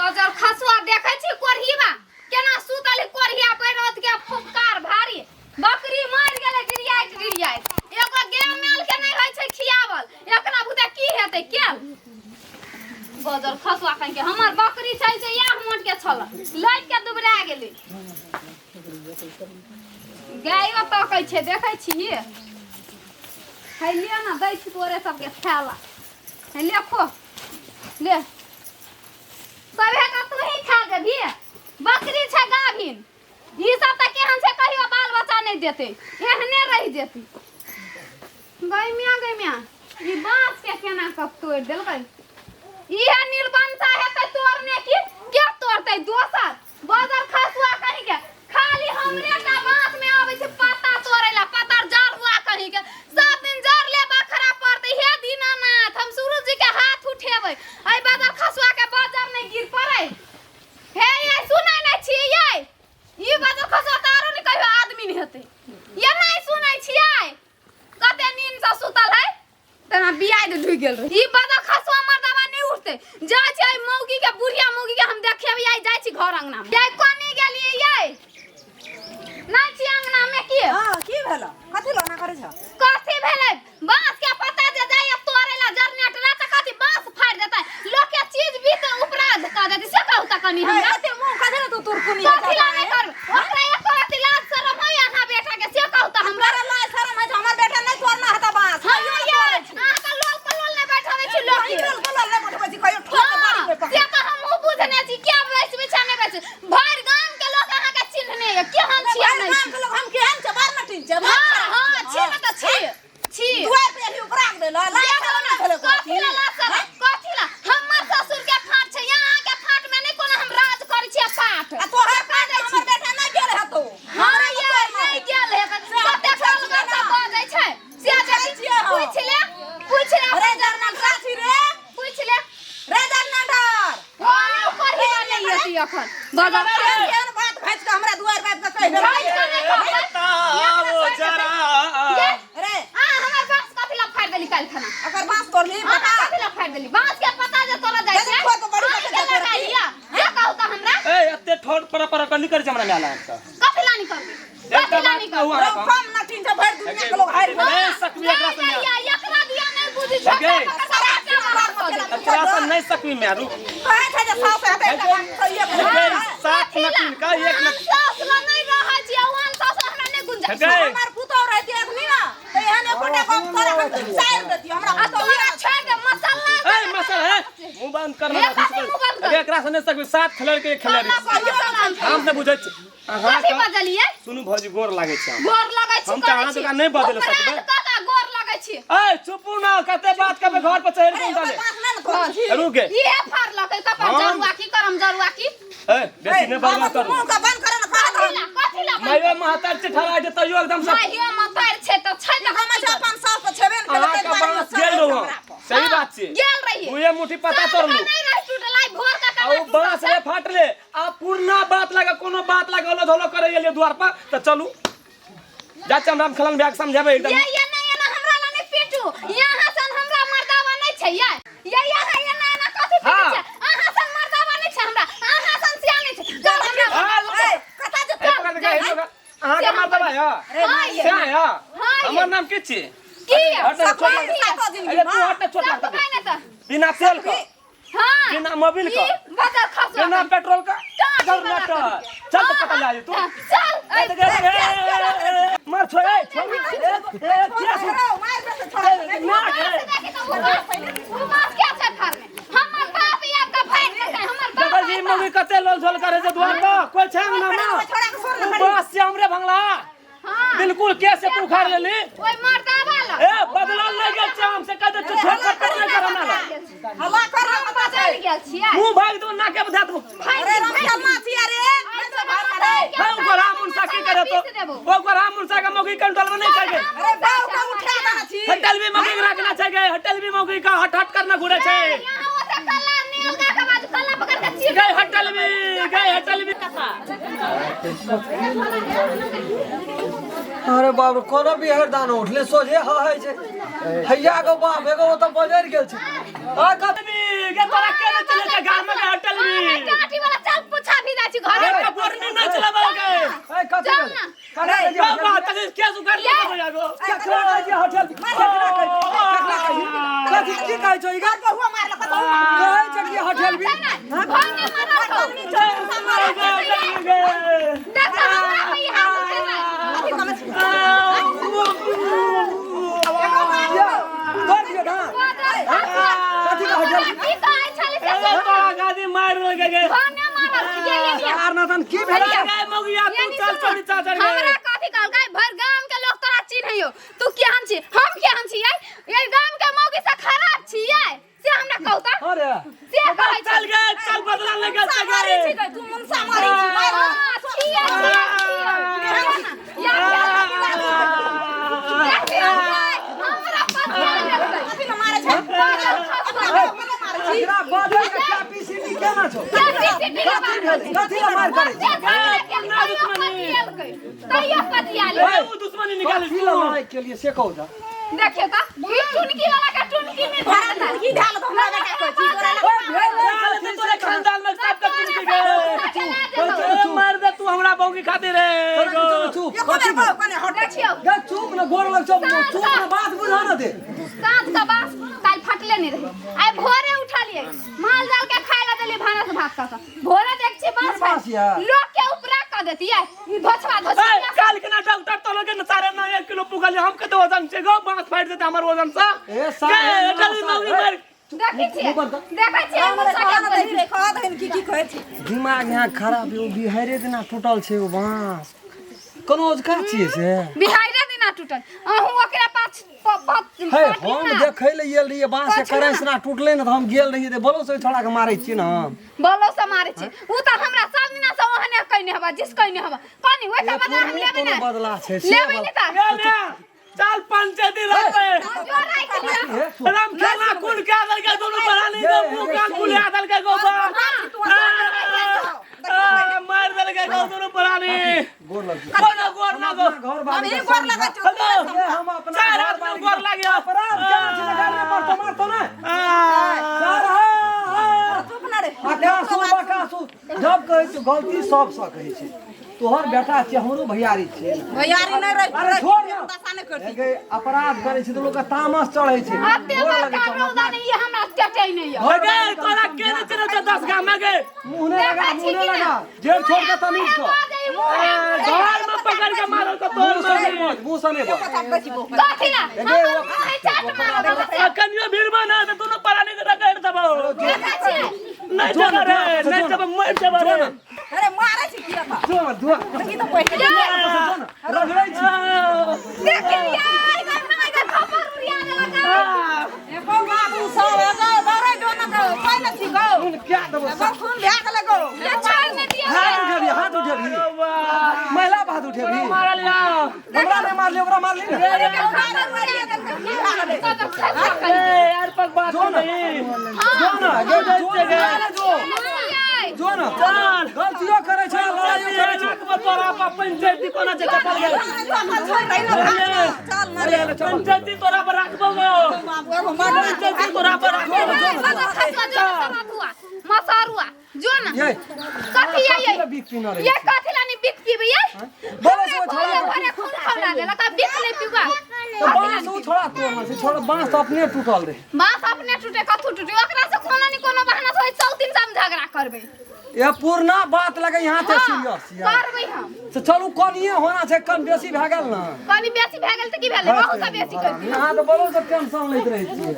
बजर खसुआ देखै छी कोढ़ीबा केना सुतल है कोढ़िया पर रात के फुफकार भारी बकरी मरि गेलै डिरियाइत डिरियाइत एगो गाय माल के नहि होइ छै खियावल एकरा बुते की हेतै केल बजर खसुआ कहीं के हमर बकरी छै से इएह मोट के छल लैट के दुबरा गेलै गायो तकै छै देखै छी है ले ना दै छी तोरे सबके खाय ला है ले खो ले सबे का तू ही खा देबही बकरी छै गाभिन ई सब तऽ केहन छै कहियो बाल बच्चा नहि देतै एहने रहि जेतै गैमिया गैमिया ई बाँस के केना कऽ तोड़ि देलकै इहे नीलबंसा हेतै तोड़ने की के तोड़तै दोसर बजर खसुआ कहीं के खाली हमरे टा बाँस में आबै छै पत्ता तोड़ै ला पत्ता जरुआ कहीं के सब दिन जर ले बखरा पड़तै हे दीनानाथ हम सूरज जी के हाथ उठेबै एहि बजर खसुआ के बजर नहि गिर पड़ै हे ये सुनै नहि छी ये ई बजर खसुआ तऽ आरो नहि कहियो आदमी नहि हेतै ये नहि सुनै छियै कते नींद से सुतल है तेना बियाह दे ढुकि गेल रहे ई बदल खसुआ मर्दाबा नहीं उठते जाइ छै मौगी के बुढ़िया मौगी के हम देखेबै आइ जाइ छी घर अंगना में ये कोनी गेलियै ये नहीं छी अंगना में की हां की भेल कथी लोना करै छ कथी भेलै बांस के पत्ता जे जाइए तोड़े ला जरनेट ला त कथी बांस फाड़ि देतै लोक के चीज भी तऽ उपरा कऽ देतै से कहू तऽ कनी हमरा एते मुंह कथी ला तू तुरकुनी कथी ला नहीं करबै ओकरा एको रत्ती लाज शरम होइए अहाँ बेटा के से कहू तऽ हमरा हमरा लाज शरम है हमर बेटा नहीं तोड़ना हता बांस हाँ ये अहाँ तऽ लोल पर लोल नहि बैठाबै छी लोक के। लोल पर लोल नहीं बैठबै छी कहियो ठोक के मारि हाँ, देबै से तऽ हमहूँ बुझने छी के बैसबै छै नहि बैसबै भरि गाम के लोक अहाँके चिन्हने यऽ केहन छी भरि नहि गाम छी के लोग हम केहन छै बार मटिन छै हाँ हाँ छी ने तऽ छी छी दुआर पे ही उपराग देला लाज शरम नहीं भेलै कथी ला लाज शरम कथी ला हमर ससुर के फाट छै अहाँ के फाट में नहि कोनो हम राज करै छियै पाट आ तोहर फाट हमर बेटा नहीं गेल हेतौ हाँ ये नहीं गेल है कते कलगर से बजै छै से पूछै छियै हम। पूछ ले पूछ ले रे जरनंडरा छी रे पूछ ले रे जरनंडर ओने ऊपर ही नहीं होती अखन बजर केहन बात घाँचि कऽ हमरा दुआर पर आबि कऽ कहि देलकै। घाँचि कऽ नहि कहबै। बताओ जरा ये रे आ हमर बांस कथी ला फाड़ि देली काल्हि खाना ओकर बाँस तोड़ली अहाँ बता कथी ला फाड़ि देली बांस के पता जे तोरा जाइ छै ठोक बड़ी अहाँ के बड़ी लगा लिया से कहू तऽ हमरा ए एते ठोर पर पर कनी कर हमरा में आला त कथी ला निकलबै एकटा कथी ला बात निकलबै कहू रौ अहाँके कम नटिन छै भरि दुनिया के लोग हारि गेलै नहीं सकबी एकरा से नहीं, नहीं, एकरा दिया नहीं बुझी छै गे। एकरा एकरा से नहीं सकबी मैं रुक कहै छै जे सास हेतै तऽ बात सहिए गे, सात नटिन का एक हम नटिन सास ला नहीं रहै छी हम सास हमरा नहीं गुंजाइश गे। हमर पुतोह रहती अखनी ना तऽ एहन एकोटा गप तोरा हम चारि देती हमरा आ पुतोह तोरा छोड़ दे मसाला ए मसल है मुंह बंद कर ए, कथी मुंह बंद कर? अरे एकरा से नहीं सकबी सात खिलाड़ी के एक खिलाड़ी हम नहि बुझै छी अहाँ कथी बजलियै सुनू भौजी गोर लागै छै गोर लगै छी हम तऽ अहाँ जकाँ नहि बजै लए सकबै। काका गोर लगै छी ए चुपू ना कते बात करबै घर पर चढ़ि गेल ओकर बात नहि ने तोड़ै छी रुक गे इहे फाड़लकै कपार हम- जरुआ की करम जरुआ की ए बेसी नहि बर्बाद करू मुंह के बंद करे ने कहत कथी ला कथी ला मायो महतार छै ठहरा छै तैयो एकदम से माहियो मतार छै तऽ छै तऽ हम छै अपन सास तऽ छेबे ने केलै अहाँ ताहि के दुआरे बाँस ओ गेल चढ़ै छै रहौ हमरा पर। सही बात छै गेल रहियै दुए मुट्ठी पता तोड़लू नहीं रही टूटल आइ भोर का आ ओ बाँस रे फाटले आ पुरना बात लगा कोनो बात लगा ओलो धोलो करे एलियै द्वार पर तऽ चलू जा हम राम खलन भैया के समझेबै एकदम ये ये नहीं ये ना हमरा ला नहीं पीटू यहाँ सन हमरा मर्दावा नहीं छै ये ये यहाँ ये ना ना कथी पीटै हाँ। छै अहाँ सन मर्दावा नहीं छै हमरा अहाँ सन सियान नहीं छै चल हमरा हाँ, ए, कतऽ जेतै? ए, पकड़ के, ए, पकड़। अहाँके मर्दावा यऽ रे माय से यऽ हाँ, ये। हमर नाम की छी की हट ना, छोड़ सकबै सातो जिनगी अरे तू हट ना, छोड़ सब ना। नहीं त बिना तेल के हाँ बिना मोबिल का ई बदल खसुआ बिना पेट्रोल का टाटी चल बना ना कर। चल तो पता ला तू हाँ, चल ए, ए, मार छोड़ ए छोड़ ए, ए, क्या सुन छोड़ो, मार दे से छोड़ो। ना बांस देखी तो उ बांस उ बांस क्या छै फाड़ने हमर बाप याद का फाड़ देतै हमर बाप देखै छी मम्मी कते लोल झोल करे छै द्वार पर कोई छै अंगना में छोड़ा के छोड़ उ ना बांस से हमरे भंगला हाँ बिल्कुल के से तू उखाड़ लेली ओइ मर्दावा लग ए बदलल नहीं गेल छै हमसे कह दे छोड़ कर कर नहीं कर हमरा हल्ला कर ना हम पता छै बदलि गेल छियै मुंह भाग दो ना के बधा दो अरे राम माछी अरे नहीं तो भाग अरे है ओकर राम मुनसा की करे तो ओकर राम मुनसा का मौगी कंट्रोल में नहीं कर अरे बाऊ का उठा देना छी हटल भी मौगी के रखना चाहिए हटल भी मौगी का हट हट करना घुरे छै यहाँ ओते कल्ला नील गा के बाजू कल्ला पकड़ के चीर गए हटल भी गए हटल भी अरे बाप रे कोनो बिहार दानो उठले सोझे हहै छै हैया गो बाप एगो ओतऽ बजरि गेल छै आ कत भी गे तोरा के चले छै गाम में हटल भी केस उखाड़ ले आगो। केकरा कहै छै होटल? केकरा कहै, केकरा कहै? कथी की कहै छौ? इगा बहुआ मारलक तऽ कहै छै कि होटल भी भने मारल छौ। देख तऽ हमरा पे ई हाथ उठेबै। अथी कमे छी। तोड़ दियौ ना। कथी का होटल? की कहै छली से सुन। तोरा गादी मार गे गे। भने मारल छी, ये ये ये। आर नतन की भेलै? गे मौगिया तू चल चल चल चल। हमरा कथी कहलकै? भरि गाम के लोग तोरा चिन्हैयो, तू केहन छी, हम केहन छी? यै ये गाम के मौगी से खराब छी यै, से हमरा कहू त। अरे से कहै चल गे चल, बदला ले गे चल मारै गे। छी गै, तू मुनसा मारै छी, मार। हाँ, छियै, छियै, छियै। या, या, देखियौ, हमरा पतिया लेलकै। अथी ने मारै छै। अपना अपना मारै छी। एकरा बाजै के कैपेसिटी केना छौ? कथी कथी भेलै? कथी ला मार करै छै? तैयो पतिया लेलकै। ओ दुश्मनी निकाल। कथी ला लड़ाई के लिए से कहू त। देखियौ त, ई टुनकी वाला के टुनकी में भरा धुनकी धैल तऽ हमरा बेटा कहै छी, तोरा लग। ओए भेलै चल कथी? तोरे खानदान में सब के टूट गए। मार दे तू हमरा बहू खातिर रे। चुप। एको बेर कहू कने हट। देखियौ। गे चुप न, गोर लग चुप, चुप न, बात बुझा न दे। साँझ का बाँस काल्हि फटले नहि रहै, आइ भोरे उठलियै, माल जाल के खाय लए देलियै भानस भात कऽ कऽ, भोरे देख छी बाँस। की बाँस यै? लोक के उपरा कऽ देतियै ई धोछवा धोछवा। ए काल के ना डॉक्टर तो लोग के सारे ना 1 किलो पुगल, हम कते वजन छै गो, बांस फाट देते हमर वजन से। ए साढ़े गे नौ चल सौ। मौगी मार। देखै छियै, मुँह बंद कर। देखै छियै हमरा मुसा कह के दही रे, कह दही की की कहै छी। दिमाग यहाँ खराब यौ। बिहारे दिना टूटल छै ओ बाँस, कोनो औजका छियै से? बिहारे दिना टूटल, अहूँ ओकरा पाछ हे हम देखै लए गेल रहियै बाँस के करेंस ना टूटलै ने, तऽ हम गेल रहियै तऽ बोलो से छोड़ा के मारै छियै ने हम। बोलो से मारै छी? उ तऽ हमरा सब दिना से ओहने कइने हबा, जिस कइने हबा कनी ओइ के बदला हम लेबै कोनो ने? बदला छै से? लेबै ने तऽ। गे ने चल पंचायती रहते। जो राखि लिअ। हे सुन। राम खेलना कुल के आदल के दोनों बरानी दो मुंह कान कुल आदल के गोबा मार दल के गो दोनों बरानी। गोर लग। कोनो गोर ना गो। घर हम बारी ई गोर लगै छौ। हेलो। हे हम अपना चार घर आदमी बारी गोर लागियो। अपराध केना छै? गाड़ी मारतो मारतो ने सर। हाँ। चुप न रे। आकाशु बकासु जब कहै छै गलती सबसँ कहै छै। तोहर बेटा छियै, हमरो भैयारी छियै। भैयारी नहि रही। अरे छोड़ ना। दशा नहि करती। हे गे, अपराध करै छै तऽ लोकके तामस चढ़ै छै। अते गोर लगै बड़का छौ। रौदा नहि, ई हमरा चटै नहि यऽ। हे गे तोरा के ने चले छ 10 गाम में गे? मुँह नहि लगा, मुँह नहि लगा, जेठ छोड़ के तमीज कर। घर में पकड़ के मारो तो तोर मुँह से नहि बोल, मुँह से नहि बोल। कथी ना गे, हमर मुँह चाट मारब। कनियो भीड़ में ना तऽ दोनों परानी के रगड़ देबो। देखै छियै। नहीं जब रे, नहीं जब मर जब रे। अरे मारै छी किया तऽ? जो जो। ई तऽ पहिले जो ने, रगड़ै छी। देखियै, आइ गै खबर उड़िया देलक। एको बाबू सब एगो दौड़ै जो न गो, कोइ न छी गो। खून क्या देबो? एगो खून भए गेलै गो। ये छोड़ नहि दियौ। हाथ उठेबही, हाथ उठेबही, महिला हाथ उठेबही? मारल या। हमरा नहि मारली, ओकरा मारली ने। ए यार पग बात जो ना। नहीं। जो ना गे, जो ना, जो जो ना। चल। गलतियो करै छै, लड़ाइयो करै छै। तोरा पर पंचायती कोना छै चपल गेल। छोड़ दही न, चल न रे। पंचायती तोरा पर राखबो गो। बाबू एगो मार। पंचायती तोरा पर राखबो। मसरुआ जो ना। ये कथी ये? कथी ला बिक पीना रहै ये छै? कथी लानी बिक पीबै ये? बोलो से ओ छोड़ा। भरे खून खौला देलक आ बिक नहि पीबा। तऽ बाँस ओ छोड़ा तोड़ना छै, छोड़ा, बाँस तऽ अपने टूटल रहै। बाँस अपने टूटे, कथू टूटे, ओकरा से कोनो ने कोनो बहाना से चौथिन से हम झगड़ा करबै। ये पुरना बात लगे यहाँ ते सीरियस यार। करबै हम। से चलू, कनिये होना छै, कम बेसी भए गेल ने। कनि बेसी भए गेल तऽ की भेलै? बहुत से बेसी करबै। यहाँ तऽ बोलो से टेंशन लैत रहै छियै।